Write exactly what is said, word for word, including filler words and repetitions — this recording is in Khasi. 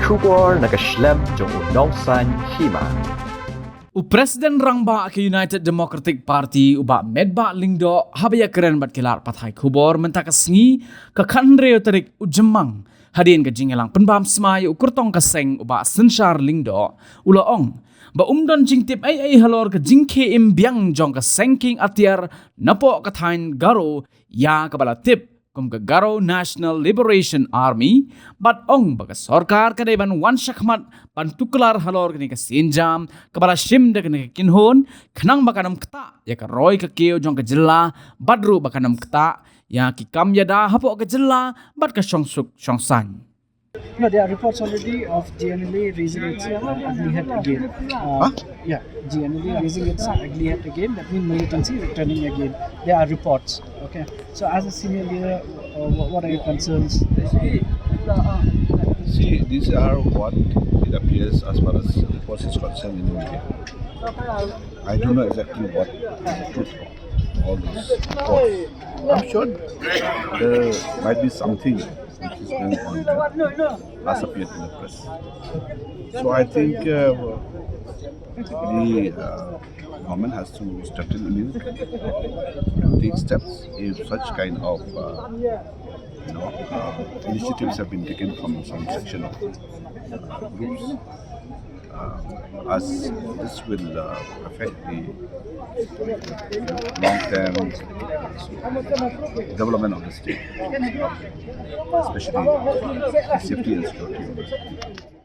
Khubor na ka shlem jong u Nongsaiñ Hima. U President Rangbah ka United Democratic Party, u Bah Metbah Lyngdoh, haba ïakren bad ki lad pathai khubor mynta ka sngi, ka khathynriew tarik u Jymmang, hadien ka jingïalang pynbam smai u kyrtong ka seng, u Bah Synshar Lyngdoh, u la ong ba um don jingtip ei ei halor ka jingkhie im biang jong ka seng kieng atiar napoh ka thaiñ Garo, ïa kaba la tip kum ka Garo National Liberation Army, bad ong ba ka sorkar ka dei ban wan shakhmat ban tuklar halor kane ka sienjam kaba la shim da kane ka kynhun, khnang ba kan ym ktah ïa ka roi ka kiew jong ka jylla, bad ruh ba kan ym ktah ïa ki kam ïada hapoh ka jylla bad ka shongsuk shongsaiñ. No, there are reports already of G N L A raising its, uh, ugly head again. Uh, yeah, G N L A raising its ugly head again. That means militancy returning again. There are reports. Okay. So, as a senior leader, uh, what, what are your concerns? See, these are what it appears as far as reports is concerned in the media. I don't know exactly what is the truth of all these reports. I'm sure there might be something which is going on there as appeared in the press. So I think, uh, the, uh, government has to step in immediately to take steps if such kind of, uh, you know, uh, initiatives have been taken from some section of groups, uh, as this will, uh, affect the long-term development of the state, especially the safety and security of the state.